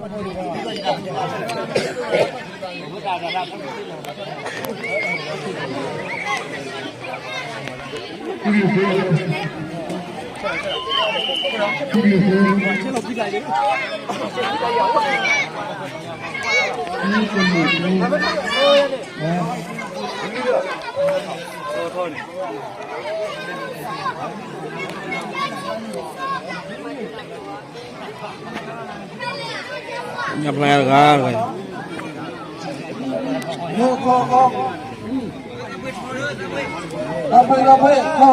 ညါဖျါတဂၤတဂၤ, အပှ့ၤအပှ့ၤ, ခီဧၢ,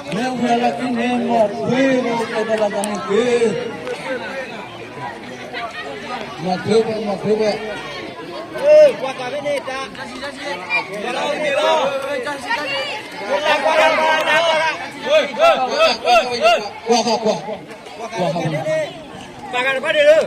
မ့ၢ်ဝဲလၢခံန့ၣ် မ့ၢ်ပှ့ၤဒီးကဲဒီးလၢတၢ်န့ၣ်က့ၤ, မ့ၢ်ပှ့ၤ, မ့ၢ်ပှ့ၤ, ကွၢ်ဃီ, ကွၢ်ဃီ, ကွၢ်ဃီ, န့ၢ်ဒံးဘၣ်, န့ၢ်ဒံးဘၣ်, ဒ်လဲၣ်,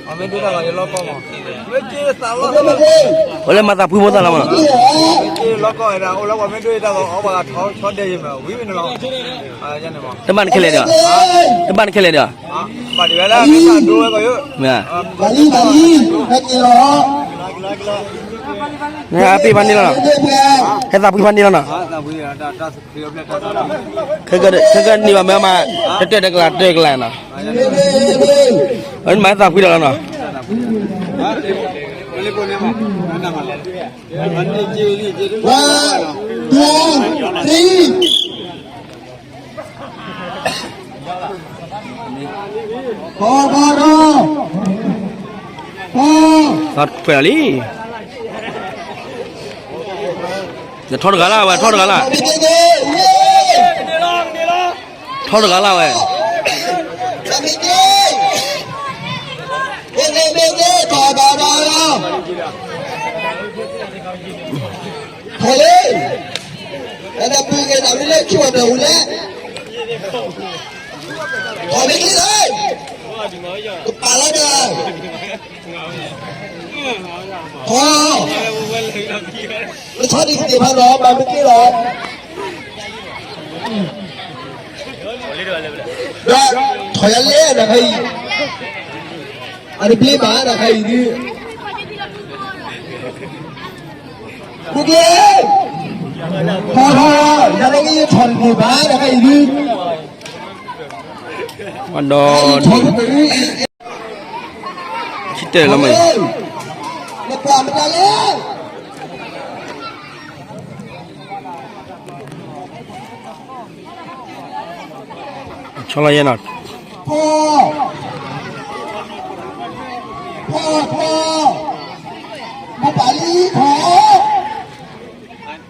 အဒိဒၣ်ကီးနီၤ, အိၣ်လၢမၤသးဖှံဖိသၣ်လီၤမးနီၤ, တဘၣ်န့ၣ်ခဲလၢာ်ဒီး, တဘၣ်န့ၣ်ခဲလၢာ်ဒီး, မ့ၢ်, ဟဲပ့ၤဖးန့ၢ်လီၤနီၤ, ဟဲသးဖှံဖးန့ၢ်လီၤနီၤ, ခဲကနံၣ်ဘၣ်မ့ၢ်မး, တတၢၢ်တကလးတၢၢ်ကလးနီၤ, မၤဟဲသးဖှံဒီးလီၤနီၤ, ထီၣ်တဂၤလၢ်ဝဲ, ထီၣ်တဂၤလၢ်, ထီၣ်တဂၤလၢ်ဝဲ, ထီၣ်လံ, တၢ်ပူၤက့ၤတၢ်မ့ၢ်လၢခံဝဲတၢ်ဝံၤလဲၣ်, ထီၣ်မ့ၢ်ခံလၢ, ကပာ်လီၤဒီး, ထီၣ်, ပထီၣ်ဒ်ကသ့ၣ်ဖးဒီး ဘၣ်မ့ၢ်က့ၤလီၤ, ဒီးထီၣ်ယၤလဲၣ်တခါအံၤ, အတဘျ့ဘၣ်တခါအံၤဒုး, ပူၤက့ၤ, ထီၣ်ထီၣ်, ယၤလၢကယထီၣ်တဘျ့ဘၣ်တခါအံၤဒုး, ဒီး, ဆံတၢၢ်လီၤမး, ဆီလီၤယဲနီၤ, ထီၣ်, ထီၣ်, ထီၣ်, ပူၤပာ်လံထီၣ်,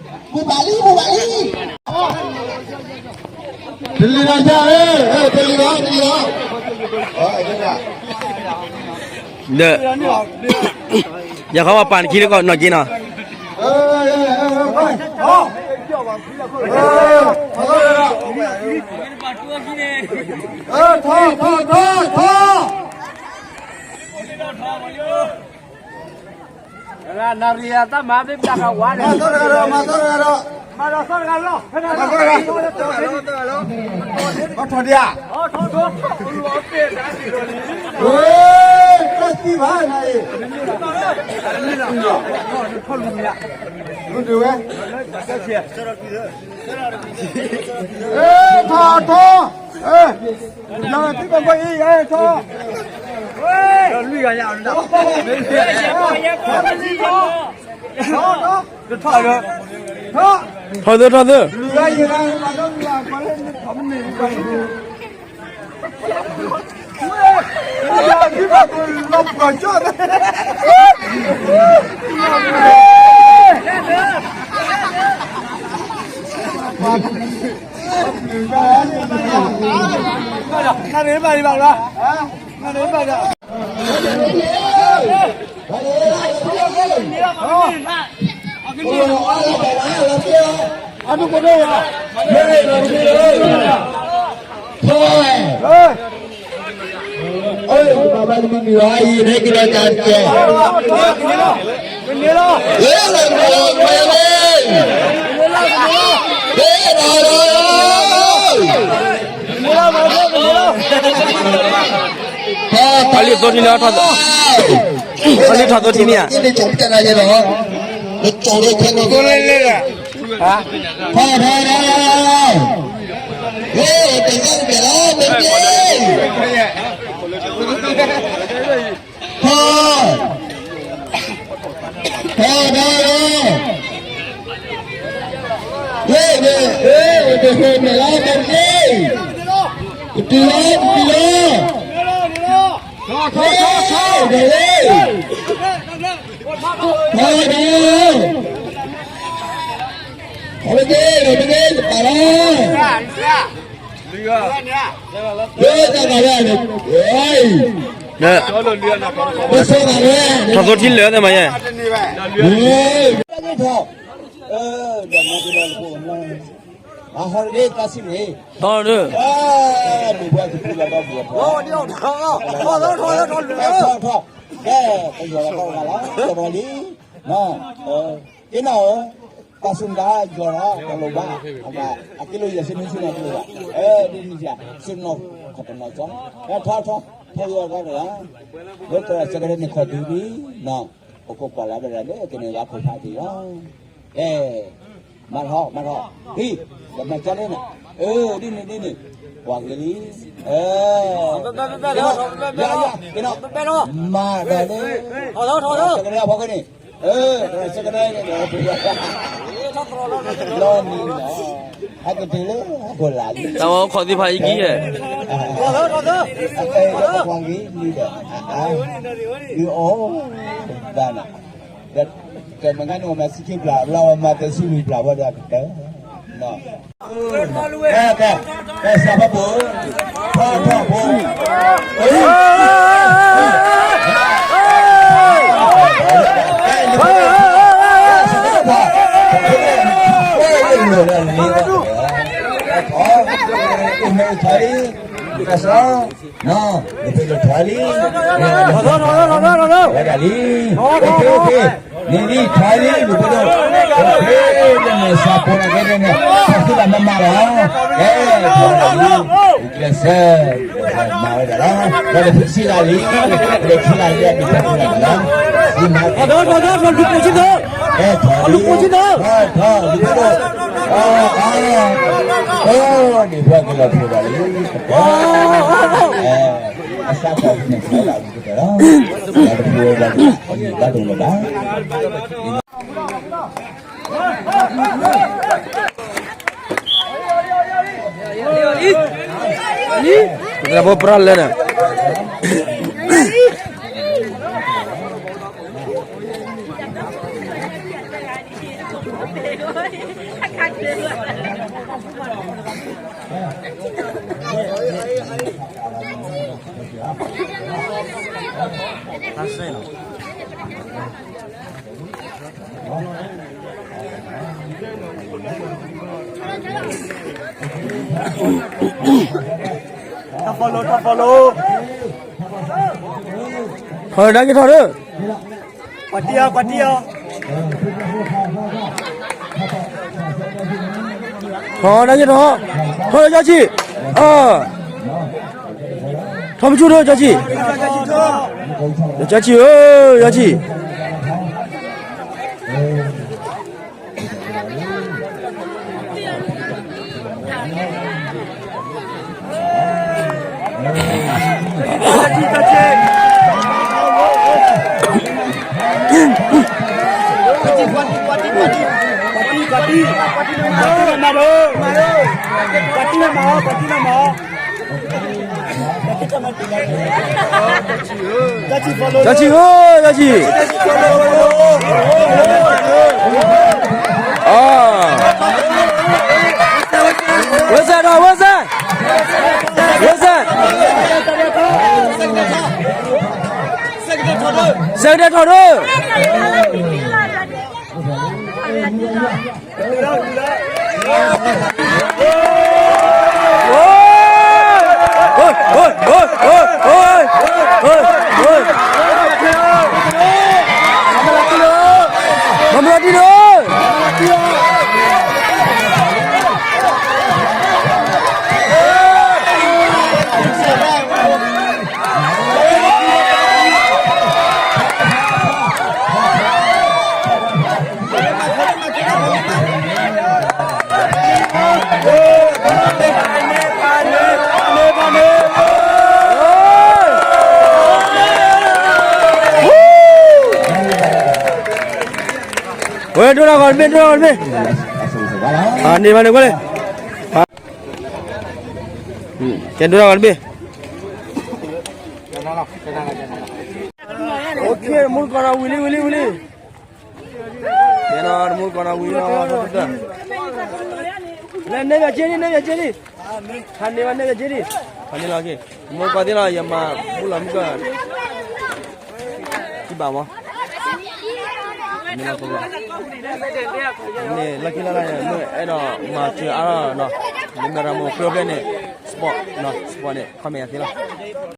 ပူၤပာ်လံ, ပူၤပာ်လံ, တလံၤဒီးယၤ, တလံၤဒီး, တလံၤဒီး, ဒီး, ယၤခီပၤပာ်နခံလၢကီးနီၢ်က့နီၤ, ထီၣ်, ထီၣ်, ထီၣ်, ထီၣ်, ထီၣ်, နၤရံယၤတၢ်မၤသ့ၣ်ပျၢ်ကဝါန့ၣ်, မၤသီတဂၤလီၤ, မၤသီတဂၤလီၤ, မၤသီတဂၤလီၤ, မၤထီၣ်ဒံးဧါ, ဝဲ, တၢ်သံဘၣ်နၤအံၤ, လူၤဒုးဝဲ, ထီၣ်ထီၣ်, ထီၣ်, ထီၣ်, ထီၣ်သု ထီၣ်သု, နၤရံဘၣ်ဒံးဘၣ်လီၤ, နၤရံဘၣ်ဒံး, ဟီၣ် အဒိကဒိၣ်ဝဲ, မ့ၢ်န့ၣ်လီၤ, မ့ၢ်န့ၣ်လီၤ, ထီ, အၢ ပဘၣ်တမံၤမံၤဘၣ်အံၤ ဟဲက့ၤဒီးတၢ်တကဲ, ဟဲလီၤ, ဟဲလီၤ, ဟဲလီၤ, ပှၤလံၢ်သိထံန့ၣ်, ပှၤလံၢ်ထီၣ်သိထံန့ၣ်ဧါ, ထီၣ်ထီၣ်ထီၣ်, ထီၣ်, ထီၣ်ထီၣ်ထီၣ်, ဝ့ၢ်ဝ့ၢ်, ဝ့ၢ်ဝ့ၢ်, ကတုၤလီၤ, ကတုၤလီၤ, ထီၣ်ထီၣ်ထီၣ်ထီၣ်, ထီၣ်ထီၣ်ထီၣ်ထီၣ်, ထီၣ်ဝဲက့ၤ, ထီၣ်ဝဲက့ၤ, ပာ်လီၤ, လၢတၢ်ဂၤဝဲန့ၣ်, ပဆိးဂၤဝဲ, ထီၣ်သိထံလၢာ်သ့ၣ်မးယဲ, ထီၣ်, အဟီၣ်ဒ့တၢ်စံၣ်န့ၣ်, ထီၣ်ဒၣ်, မ့ၢ်ပှၤကပူၤလီၤဘၣ်ဘုးအထီၣ်, ထီၣ်ထီၣ်ထီၣ်ထီၣ်, ကဲ, ပယီၤလီၤဘၣ်ဂၤလီၤ, ကလီၤလံ, ကဲနီၤဧၢ, ပှၤစူၢ်ကါယီၤလီၤ တလိၣ်ဘၣ်, အက့လိာ်ယဲၢ်ဆ့နွံဆ့နီၤတလိၣ်ဘၣ်, ဒ်န့ၣ်ယၤ ဆ့နီၤခီၣ်တနီၤကၠီ, ထီၣ်ထီၣ်, ထီၣ်ယီၤဂီၢ်တဂၤ, လၢကစၢ်ကရၢန့ၣ်ခီၣ်ဒုးဒံး, ပကကွၢ်လၢ်ဘၣ်ဒၣ်လၢကန့ၢ်ဂၤခိၣ်ဖးက့ၤလီၤ, ကဲ, မၤထီၣ်မၤထီၣ်, ဟံၣ်, ဒီးမၤကၠီလၢန့ၣ်, အၢ ဒ်န့ၣ်ဒ်န့ၣ်, ကွၢ်က့ၤလံ, ယၤယၤ, မၤဒီးလၢ, ကစၢ်ကရၢအဖီခိၣ်န့ၣ်, ကစၢ်ကရၢန့ၣ်ဒီး, လီၤနံၤလီၤ, အကတုၤလၢအခိၣ်လာ်လံ, တၢ်ဝဲခီၣ်သ့ၣ်ဖးယံၤကံယဲၢ်, အကဲကွၢ်က့ၤလံဒီး, အအါ, အီ, ဘၣ်နၤ, ကဲမ့ၢ်ဂ့ၤန့ၣ် အမၤဆံခံပျၢ် လၢအမၤတဆံလွံၢ်ပျၢ်ဝဲဒီးအကတၢၢ်, ကဲ, ကဲ, ကဲစၢ်ဖးဘိ, ထီၣ်ထီၣ်ဖိ, ထီၣ်လံ, ဝဲဒၣ်လံ, နံၤနံၤထီၣ်လံ, နံၤနံၤထီၣ်လံ, နံၤနံၤ, နံၤနံၤ, စၢ်ဖိန့ၣ်ကဲန့ၣ်, ပှၤသူၣ်တၢ်မၤမၤလီၤ, ကဲ, ထီၣ်လံ, ကျဲးစၢး, မၤဝဲဒၣ်လီၤ, ဝဲဒၣ်ဖုဆံးဂၤလံ, ဝဲဒၣ်ခံဂၤလံ, ဒ်ပှၤသူၣ်တၢ်မၤလီၤ, ထီၣ်, ထီၣ်, ထီၣ်, ထီၣ်, လူၤပိာ်ဆံးသၢ, လူၤပိာ်ဆံးသၢ, ထီၣ်, ထီၣ်, လူၤပိာ်, အၢ, အၢ, ဒ်ပှၤကလီၤထူၣ်ဒၣ်လံ, အစးထီၣ်န့ၣ် ဘၣ်တဖုဝဲဘၣ်, ဘၣ်တဖုဝဲဘၣ်, တၢ်ဖိပြၢ်လဲၣ်န့ၣ် ထီၣ်ဖီလိ ထီၣ်ဖီလိ ထီၣ်ဒါက့ၤထီၣ်ဒီး ပှၤတံၢ်အီၤ ပှၤတံၢ်အီၤ ထီၣ်ဒါက့ၤထီၣ် ထီၣ်ဒီးယီၢ်ဆံၣ် ထီၣ်ပဆူၣ်ဒီးယီၢ်ဆံၣ် ယီၢ်ဆံၣ်ဧၢ ယီၢ်ဆံၣ် ယီၢ်ဆံၣ်ဧၢ ယီၢ်ဆံၣ် ဝဲစဲဒီး ဝဲစဲ ဝဲစဲ စဲကတဲၤထီၣ်ဒီး ဝဲ ဒိၣ်တၢ်ဂီၤတဘ့ၣ် ဒိၣ်တၢ်ဂီၤတဘ့ၣ်, န့ၢ်ဘၣ်န့ၣ်ကွၢ်လံ, ကဲ ဒိၣ်တၢ်ဂီၤတဘ့ၣ်, မူတကိးဒီးဝံၤလံ ဝံၤလံ ဝံၤလံ, ကဲဒီး မူတကိးဒီးဝံၤလံ, နဲၣ်ယၤက့လံ နဲၣ်ယၤက့လံ, ဟးန့ၢ်ဘၣ်နဲၣ်ယၤက့လံ, ဟးန့ၢ်လီၤက့, မူတကိးသ့လီၤ ယမၤဘူၣ်လီၤမုၢ်ကၢၢ် ထံၣ်ဘၣ်မး, မ့ၢ်လီၤကလီၤ, န့ၣ်လီၢ်ခံလၢ်လၢ် မ့ၢ်အဲၣ်ဒိးမၤစၢၤအါထီၣ်နီၤ, မ့ၢ်မ့ၢ်ရၤမိၢ်ကြိၢ်ဖျဲၣ်န့ၣ် support နီၤ, support န့ၣ် comment ယၤသ့လီၤ.